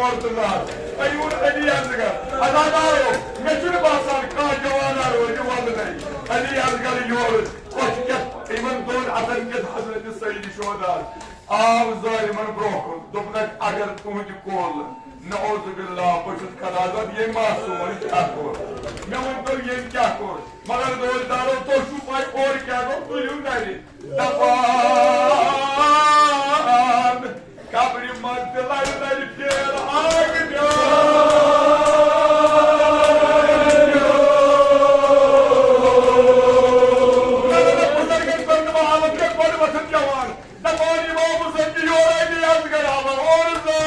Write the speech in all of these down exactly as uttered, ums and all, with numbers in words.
عورتہٕ زٕ ہتھ۔ تۄہہِ ووٚن علی اصغر، عزادارو، مےٚ چھُنہٕ باسان کانٛہہ جوانا روزِ وۄلہٕ نَے۔ علی اصغر یورٕ، کۄچھِ کٮ۪تھ یِمن دۄن اَتھن کٮ۪تھ حضرت سید شہداہس آو ظٲلمن برٛونٛہہ کُن، دوٚپنَکھ، اگر تُہٕنٛدِ کول، نعوذ باللہ، بہٕ چھُس خدا زاد، ییٚمۍ معصوٗمن کیٛاہ کوٚر؟ مےٚ ؤنۍتو، ییٚمۍ کیٛاہ کوٚر؟ مگر دوستارو، تۄہہِ چھُو پَے اورٕ کیٛاہ گوٚو؟ تُلِو نَرِ۔ دَپان، قبرِ منٛز تہِ لَرِ لَرِ پھیر آگہِ دیو۔ بُزرگن پٮ۪ٹھ نہٕ بہٕ حالت کینٛہہ، گۄڈٕ وۄتھُن پٮ۪وان۔ دَپان، امام حسین تہِ یورے، بیٚیہِ حظ گٔے حالت اورٕ زٲلۍ۔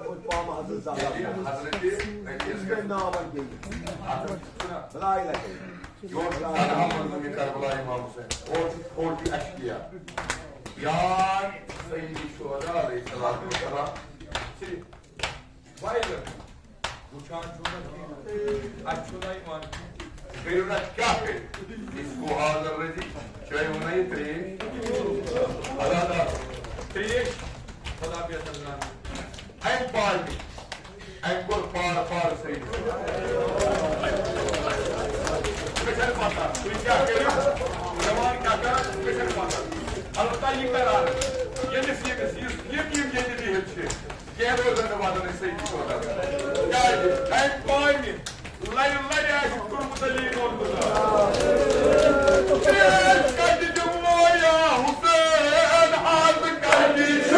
پامہٕ حضرت زہرا۔ حضرت رٔٹِس گژھِ ناوَن بیٚیہِ۔ حضرت چھُنہ۔ بلاے لگے۔ یور چھُ تنہا منظوٗمِ کربلا امام حسین۔ اور چھُ فوجی اشقیا۔ یار سیدی شہدا علیہ الصلوۃ والسلام۔ صرف وایلَن وٕچھان چھُو نہ کینٛہہ، اَتہِ چھُو نہ یِوان کینٛہہ۔ کٔرِو نہ کیٛاہ کٔرِو؟ اس کو حاضر رٔزی، چٲیِو نہ یہِ ترٛیش۔ اللہ تعالیٰ، ترٛیش، خدا بہتر زانان۔ أمۍ پالہِ، أمۍ کوٚر پار پار صحیح۔ مےٚ چھَنہٕ پَتہ، تُہۍ کیٛاہ کٔرِو، جوان کیٛاہ کَرَن، مےٚ چھَنہٕ پَتہ۔ البتہ یہِ قرار، ییٚمِس، ییٚمِس، یُس ییٚمۍ یِم ییٚتہِ بِہِتھ چھِ، کینٛہہ روزن نہٕ واتان أسۍ صحیح پٲٹھۍ۔ کیٛازِ؟ اَمہِ کامہِ لَرِ لَرِ آسہِ کوٚرمُت علی محمد۔ تیز کَتہِ دِمو یا حسین، آز کَتہِ چھُ؟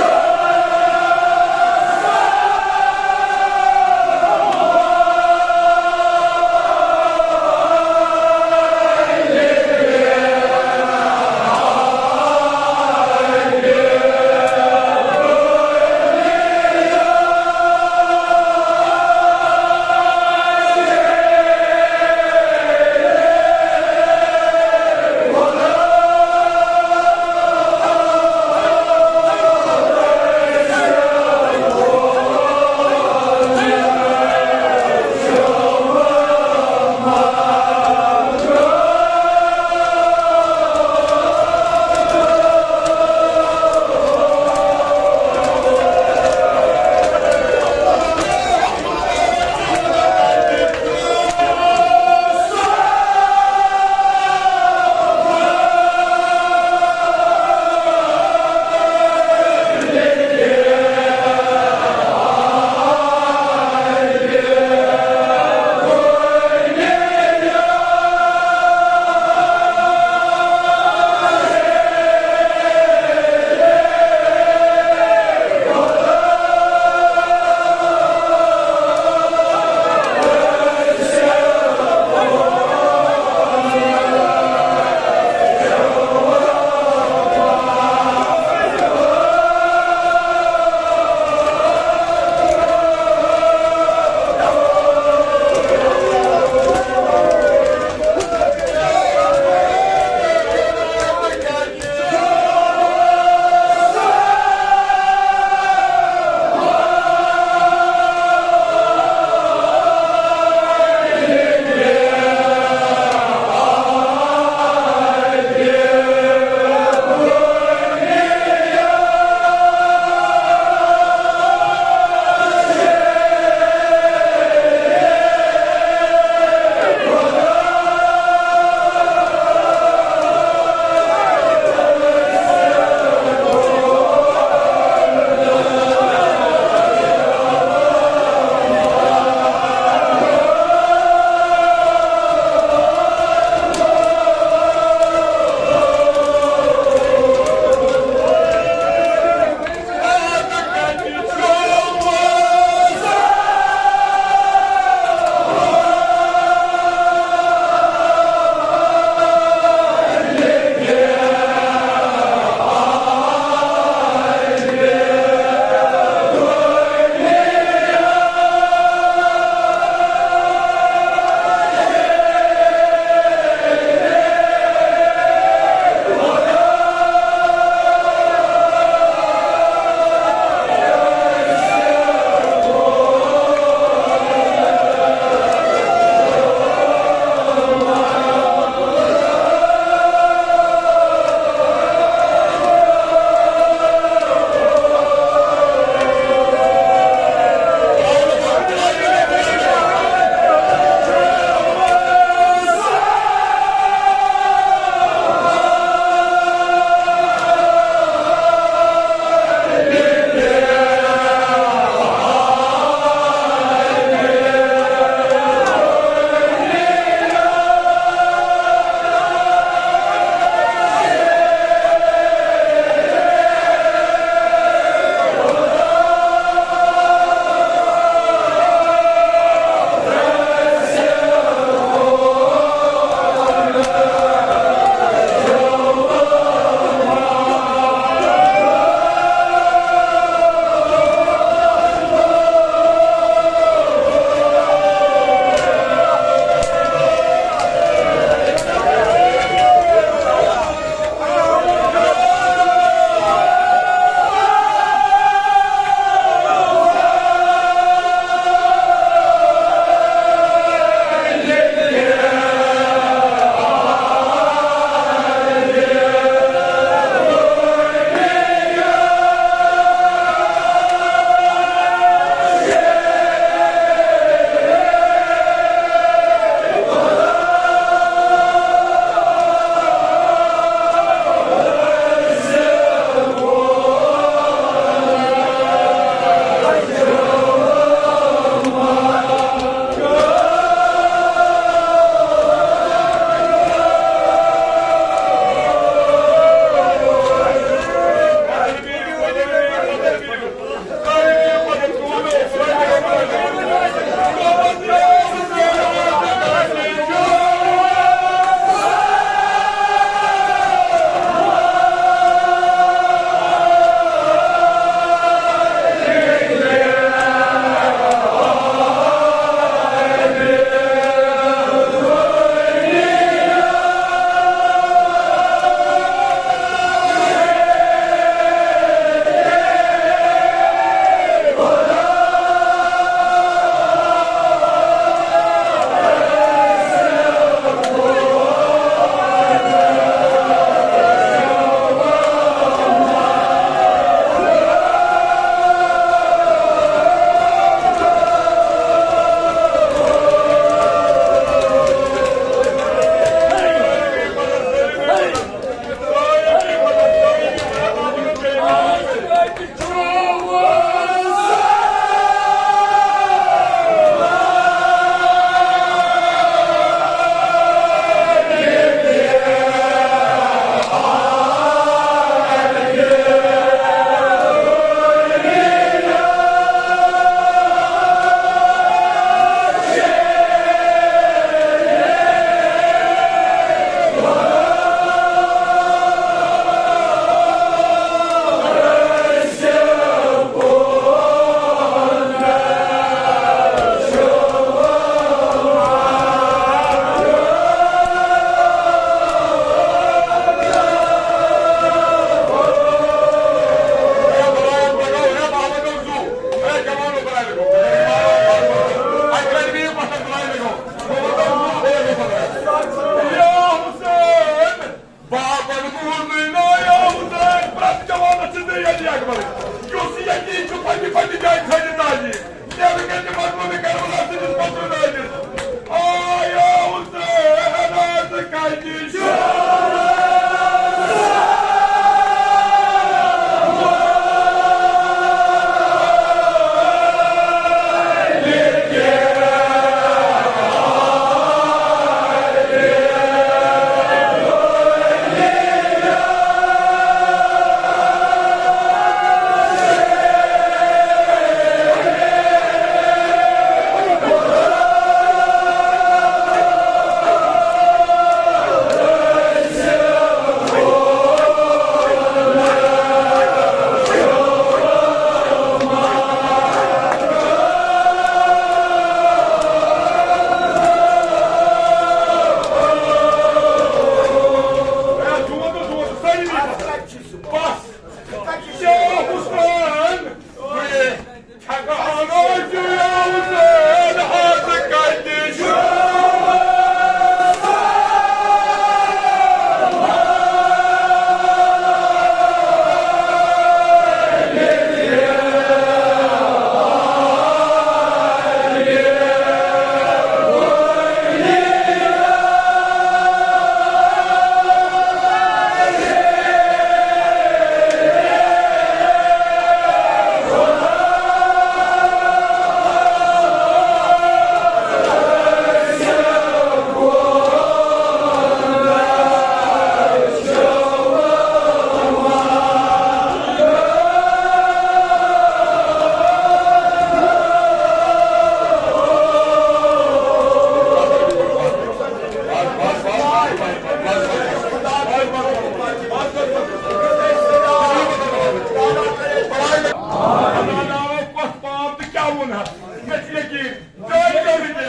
مےٚ چھُ یقیٖن، چٲنۍ کٔرِتھ یہِ۔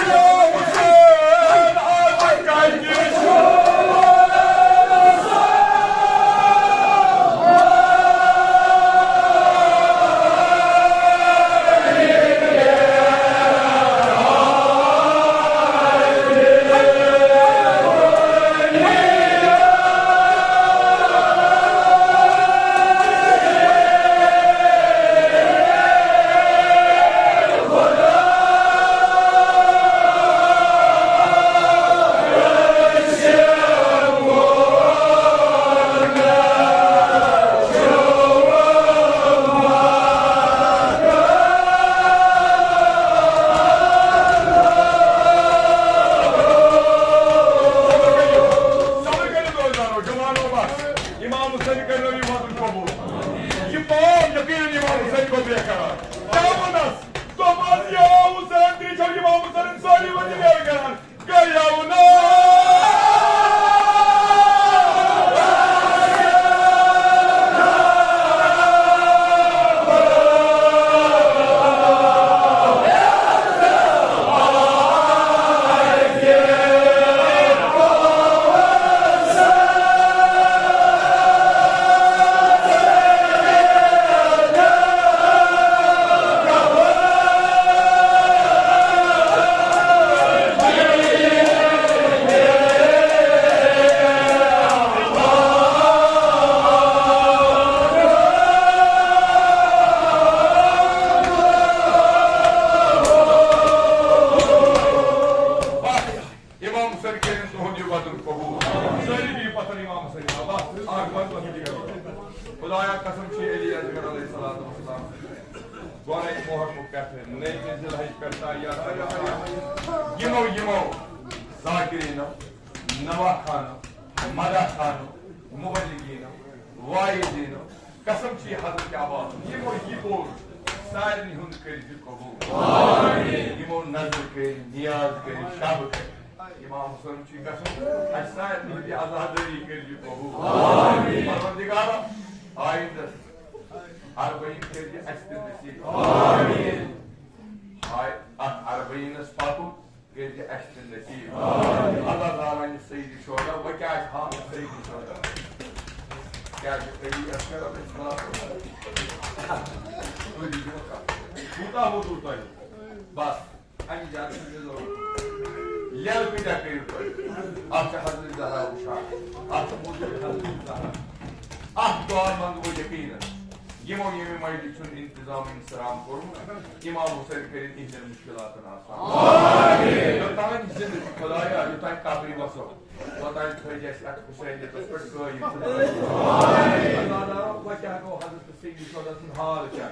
یا حسین، آز کَتہِ چھُ؟ صبر کٔرِو، روزدارو، جوانو، بس۔ امام حسین کٔرِو یہِ وعدٕ قبول۔ یہِ پان یقیناً امام حسین کو بیقرار۔ کیٛاہ ووٚنُس؟ دوٚپمَس، یا حسین، تہِ چھَو امام حسین سٲری ؤنِتھ بیان کران۔ گٔیو نہٕ۔ امام حسین کٔرِن تُہُنٛد یہِ وعدٕ قبول۔ سٲری بِہِو پتھر امام حسین۔ بس، اکھ بند بس۔ خدایا قسم چھِ علی اصغر علیہ الصلوۃ والسلام۔ گۄڈَے مۄہر مُکھ پٮ۪ٹھٕ، نٔیمہِ ذی الحج پٮ۪ٹھ تا یا یِمو، یِمو ذاکرینو، نواہ خانو، مداح خانو، مبلغینو، واعظینو، قسم چھِ حضرت عباس، یِمو یہِ پوٚر، سارنٕے ہُنٛد کٔرۍ زِ قبول۔ یِمو نظر کٔرۍ، نیاز کٔرۍ، شب کٔرۍ۔ امام حسین چھُ گژھُن، اَسہِ سارنٕے ہٕنٛدِ عزادٲری کٔرۍ زِ قبول۔ پروردگارا، آیندس اربعین کٔرۍ زِ اَسہِ تہِ نصیب۔ آے، اتھ اربعینس پتہٕ کٔرۍ زِ اَسہِ تہِ نصیب۔ اللہ تعالیٰ ہن سید شہدا، وۄنۍ کیٛاہ آسہِ ہاوُن سید شہدا؟ کیٛازِ علی اصغر علیہ السلام، کوٗتاہ ووتوٕ تۄہہِ؟ بس، اَمہِ زیادٕ چھُنہٕ مےٚ ضروٗرت۔ لیلہٕ کۭتیٛاہ کٔرِو تُہۍ؟ اَتھ چھِ حضرت زہرا وٕچھان، اَتھ چھِ موٗجوٗد حضرت زہرا۔ اَتھ دُعا منٛگہٕ بہٕ یقیٖناً، یِمو ییٚمہِ مجلہِ چھُنہٕ انتظام انتظام کوٚرمُت، امام حسین کٔرِن تِہنٛدٮ۪ن مُشکِلاتن آسان۔ یوٚتام زِندٕ چھُ خدایا، یوٚتام قبرِ وسو، توٚتام تھٲوزِ اَسہِ اَتھ حسینیتس پٮ۪ٹھ قٲیِم۔ اللہ تعالیٰ، وۄنۍ کیٛاہ گوٚو حضرت سید شہدا سُنٛد حال کیٛاہ؟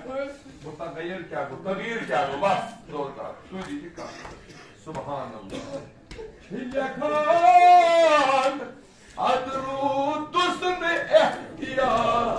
متغیر کیٛاہ گوٚو؟ تغییر کیٛاہ گوٚو؟ بس، زور تام، تُہۍ دِیِو کَتھ۔ سبحان اللہ۔ چھِ لیکھان ادٕ روٗدُس نہٕ احتیاط۔